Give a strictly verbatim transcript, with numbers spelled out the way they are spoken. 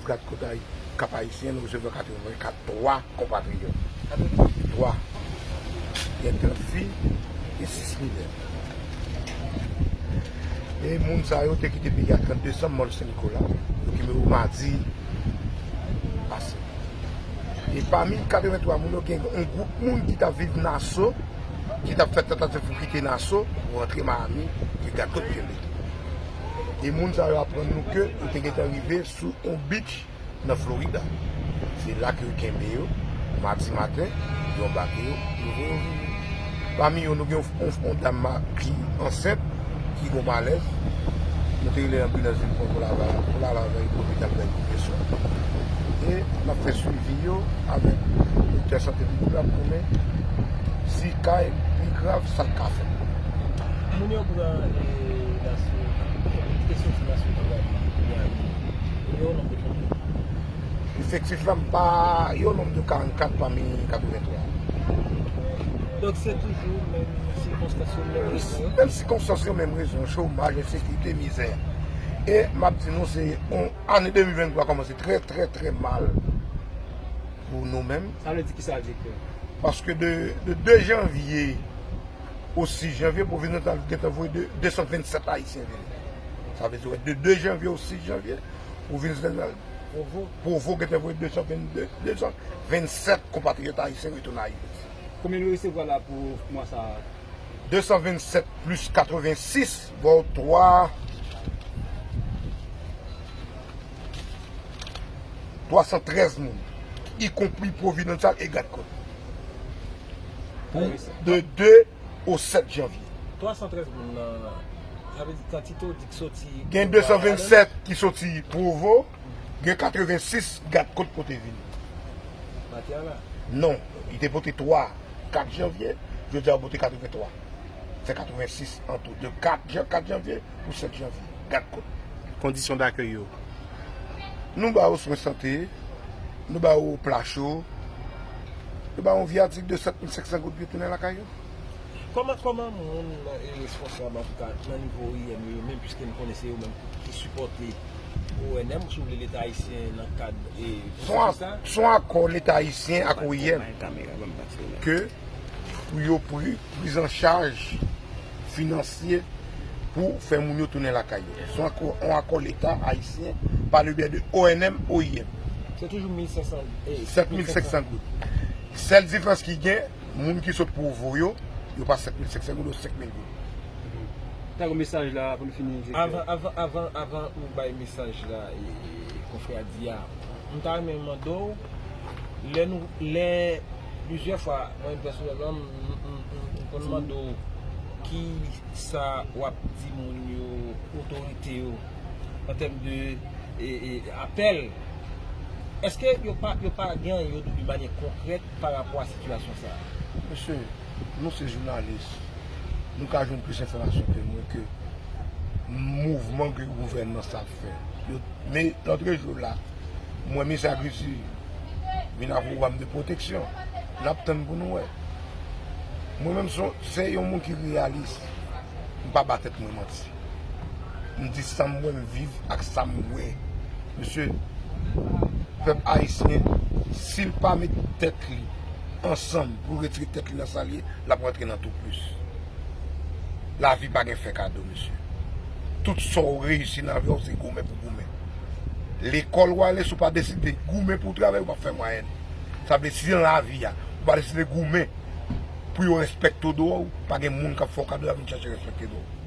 Gad kot Kap Ayisyen, nou resevwa katrevenkat twa konpatriyòt. Twa. Gen trant fi e sis minè. E moun sa yo te kite peyi a trant desanm, mòn Sen Nikola. Yo kenbe yo madi pase. E pami katrevenntwa moun yo, gen yon gwoup moun ki t ap viv Naso, ki t ap fè tantativ pou kite Naso, pou rantre Miami, ke gad kot kenbe. E moun sa yo aprann nou ke yo te gentan rive sou yon beach nan Florida. Se la ke yo kenbe yo, madi maten, yo anbake yo, yo voye yo vini. Pami yo, nou gen yon, yon, yon dam ma-, ki ansent, ki gen malèz. Nou te rele anbilans vin pran pou l al, pou l al avè l lopital Bèl Pwofesè. E n ap fè swivi yo avèk doktè sante piblik la pou konnen si ka pi grav sa k ka fèt. Moun yo pran, e, Naso, ki te soti Naso pou al Miami, yo nonm de konbyen? Efektif la, m pa, yo nonm de karannkat pami katrevenntwa. Donk, se toujou menm sikonstans yo, menm rezon yo? Menm sikonstans yo, menm rezon, chomaj, ensekirite, mizè. E m ap di nou, se yon ane de mil venntwa kòmanse trè, trè, trè mal pou nou menm. Sa vle di kisa, direktè? Paske de, de de janvye o sis janvye, Providence gentan voye de, de san vennsèt Ayisyen vini. Sa vle di, de de janvye o sis janvye, Providence, Provo. Provo gentan voye de san vennde, de san vennsèt konpatriyòt ayisyen retounen Ayiti. Konbyen nou resevwa la pou mwa sa a? De san vennsèt plis katrevensis, ba w twa, twa san trèz moun, ikonpri Providence ak Gad Kot. Pou de de o sèt janvye. Twa san trèz moun nan, sa vle di kantite w di k soti. Gen de san vennsèt ki soti Provo, gen katrevensis Gad Kot pote vini. Matyala? Non, li te pote twa kat janvye, jodi a yo pote katrevenntwa. Fè katrevensis an tou, de kat jan, kat janvye pou sèt janvye. Gad Kot. Kondisyon dakèy yo? Nou ba yo swen sante, nou ba yo pla cho, nou ba yo yon vyatik de sèt mil senk san goud pou yo tounen lakay yo. Kòman, kòman moun, e, responsab, antouka, nan nivo O I M yo, yo menm, piske nou konnen se yo menm ki sipòte O N M, si w vle, Leta ayisyen nan kad, e, pwosesis sa? Se yon akò Leta ayisyen ak O I M ke pou yo pri-, prizanchaj finansye pou fè moun yo tounen lakay yo. Se yon akò, yon akò Leta ayisyen pa le byen de O N M, O I M. Se toujou mil senk san, e, sèt mil senk san goud. Sèl diferans ki gen, moun ki sot Provo yo, yo pa sèt mil senk san goud, yo senk mil goud. Ta gon mesaj la pou nou fini, direktè. Avan, avan, avan, avan ou bay mesaj la, e, e, konfrè a di a, m ta renmen mande w, lè nou, lè plizyè fwa, mwen pèsonèlman, m, m, m, m konn mande w ki sa w ap di moun yo, otorite yo, an tèm de, e, e, apèl. Èske yo pa, yo pa gen anyen yo di de manyè konkrèt pa rapò a sitiyasyon sa a? Mesye, nou se jounalis. Nou ka jwenn plis enfòmasyon ke mwen ke mouvman ke gouvènman sa ap fè. Yo, men, lòt jou la, mwen, Minis Agrikilti vin ak pwogram de pwoteksyon. N ap tann pou nou wè. Mwen menm, se, se yon moun ki reyalis. M pa ba tèt mwen manti. M di sa m wè, m viv ak sa m wè. Mesye, pèp ayisyen, si l pa met tèt li ansanm pou retire tèt li nan sa l ye, l ap rantre nan tou plis. Lavi pa gen fè kado, mesye. Tout sa w reyisi nan lavi a, se goumen pou goumen. Lekòl w ale, si w pa deside goumen pou w travay, ou p ap fè mwayèn. Sa vle di, si nan lavi a, ou pa deside goumen pou yo respekte w dowò, pa gen moun k ap fè w kado, y ap vin chèche respekte dowò.